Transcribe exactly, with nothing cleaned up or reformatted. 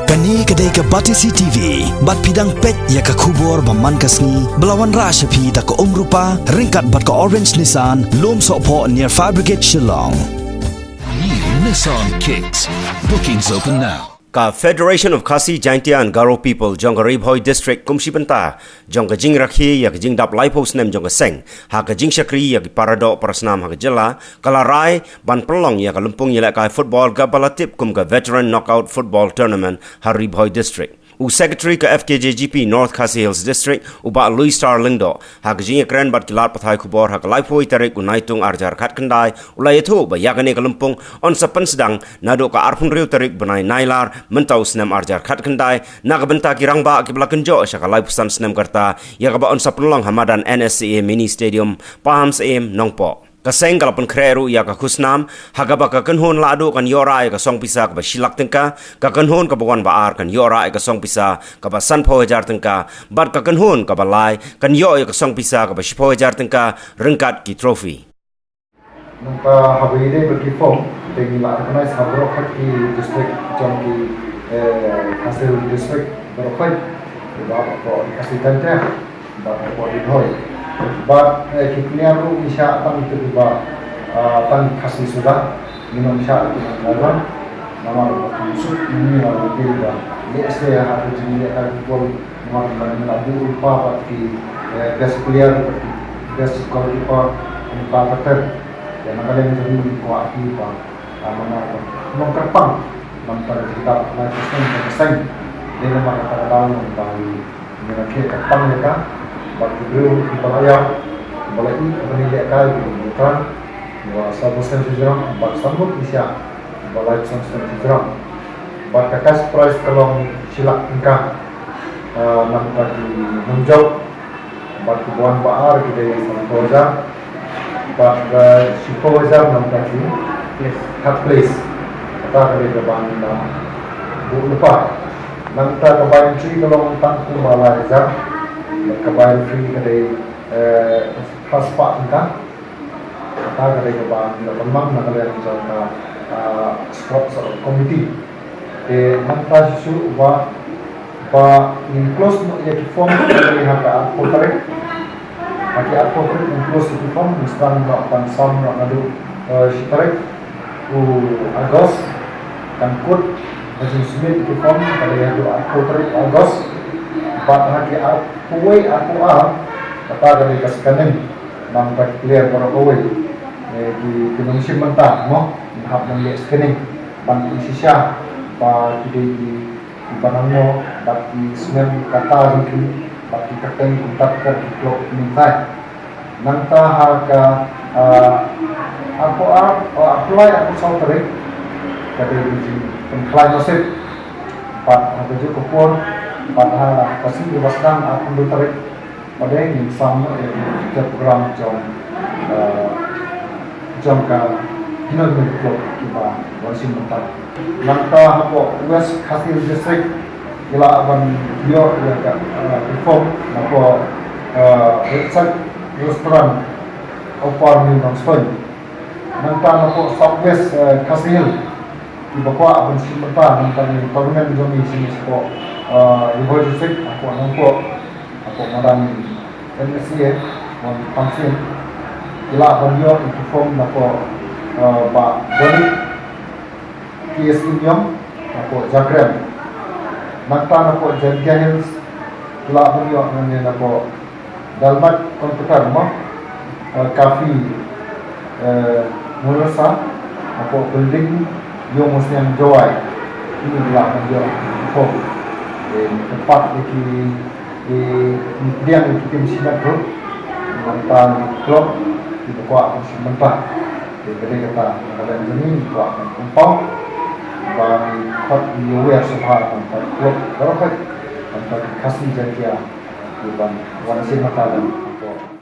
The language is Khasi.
Kane ka dei ka Batesi T V, bad phi dang peit ïa ka khubor ba man ka sngi, ba la wanrah sha phi da ka Umrupa, ryngkat bad ka Orange Nissan, Lum Sohphoh near Fire Brigade Shillong. New Nissan Kicks. Bookings open now. Ka Federation of Khasi Jaintia and Garo People jong ka Ri Bhoi District kum shi bynta jong ka jingrakhe ïa ka jingdap laiphew snem jong ka seng ha ka jingshakri ïa ki paradoh parasnam ha ka jylla, ka la rai ban pynlong ïa ka lympung ïalehkai football kaba la tip kum ka Veteran Knockout Football Tournament ha Ri Bhoi District. U Secretary ka F K J G P North Khasi Hills District, u Bah Louis Star Lyngdoh, ha ka jingïakren bad ki lad pathai khubor ha ka laiphew tarik u Naitung arhajar khatkhyndai, u la ïathuh ba ïa kane ka lympung yn sa pynsdang naduh ka arphew hynriew tarik bnai Nailar mynta u snem arhajar khatkhyndai, na ka bynta ki rangbah kiba la kynjoh sha ka laiphew san snem ka rta, ïa kaba yn sa pynlong ha madan N S C A Mini Stadium, Pahamsyiem, Nongpoh. Ka seng ka la pynkhreh ruh ïa ka khusnam, ha kaba ka kynhun lahduh kan ïoh rah ïa ka song pisa kaba shi lak tyngka, ka kynhun kaba wan ba ar kan ïoh rah ïa ka song pisa kaba sanphew hajar tyngka, bad ka kynhun kaba lai kan ïoh ïa ka song pisa kaba shiphew hajar tyngka, ryngkat ki trophy. Nangta haba ïadei bad ki form, te ngi la recognize ha baroh ki district jong ki, eh, Khasi Hills District baroh, kiba hapoh Khasi Jaintia bad hapoh Ri Bhoi. Bad, eh, ki player ruh ngi shah tang ïa kiba, ah, tang Khasi suda, ngim shah ïa ki nongïalam. Namar ba ki suk ngi la ïadei ba lehse ha ka jingïalehkai football, namar ba ngi la buh lypa bad ki, eh, best player bad ki best goalkeeper, lypa pattern. Ïa, na ka liang jong ngi ngi kwah hi ba, ah, namar ba ngi kyrpang namar ka jingdap laiphew snem jong ka seng. Dei namar kata ka daw ngi ba ngi ngi rakhe kyrpang ïa ka, bad ki briew kiba la ïaw, kiba la ïoh ban ïalehkai, kiba la ïoh tang, kiba la saw phew snem shi jrong, bad san ngut ngi shah kiba la ïoh san snem shi jrong. Bad ka cash prize ka long shi lak tyngka. Ah, namar ki nongjop, bad kiba wan ba ar ki dei sanphew hajar, bad, eh, shiphew hajar namar ki third place. Kata ka dei kaba ngi la buh lypa. Nangta ka buy entry ka long tang kumba lai hajar, bad ka buy referee ka dei, eh, phra spah tyngka. Kata ka dei kaba ngi la pynmang na ka liang jong ka, ah, sports committee. Te nangta shisha ba, ba ngin close noh ïa ki form ka dei ha ka arphew tarik. Ha ki arphew tarik ngin close ïa ki form, ngin sdang noh ban sam noh naduh, eh, shi tarik u August. Kan kut ka jingsubmit ïa ki form ka dei haduh arphew tarik u August. Bad ha ki arphew wei, arphew ar, kata ka dei ka scanning. Namar ki player baroh kawei, eh, ki, ki nongshim bynta, mo, ngin hap ban leh scanning ban pynshisha ba ki dei ki, kiba nang mo, bad ki snem kata jong ki, bad ki kyrteng kumta kumta ki club ki mynta. Nangta ha ka, ah, arphew ar, oh, arphew lai, arphew saw tarik ka dei ka jingpynkhlaiñ nasib. Bad ha kajuh ka por, bad ha ka sngi kaba sdang arphew hynriew tarik, Bad ngin sam noh ïa ki program jong, eh, jong ka kino kino ki club kiba wan shim bynta. Nangta hapoh West Khasi Hills District ki lah ban ïoh ïa ka, eh, form napoh, eh, Red Side Restaurant, Upper New Nongstoiñ. Nangta napoh South West, eh, Khasi Hills kiba kwah ban shim bynta nangta ïa ka tournament jong ngi shane shapoh, eh, Ri Bhoi District, hapoh Nongpoh, hapoh madan N S C A, Mon Pangsin. Ki lah ban ïoh ïa ki form napoh, eh, Bah Dolit, K S Imyong, napoh Jakrem. Nangta napoh Jaintia Hills ki lah ban ïoh nangne napoh Dalmat Computer mo, eh, Cafe, eh, Murasa, hapoh building Ïew Mawsiang Jowai. Kine ki lah ban ïoh form. Eh, kyrpad ïa ki, eh, pdiang ïa ki team shimet ruh, nangta ki club kiba kwah ban shim bynta. Te ka dei kata, na ka liang jong ngi ngi kwah ban pynpaw ba ngi khot ïa wer sha bha nangta ki club baroh, nangta ki Khasi Jaintia kiban wan shim bynta hapoh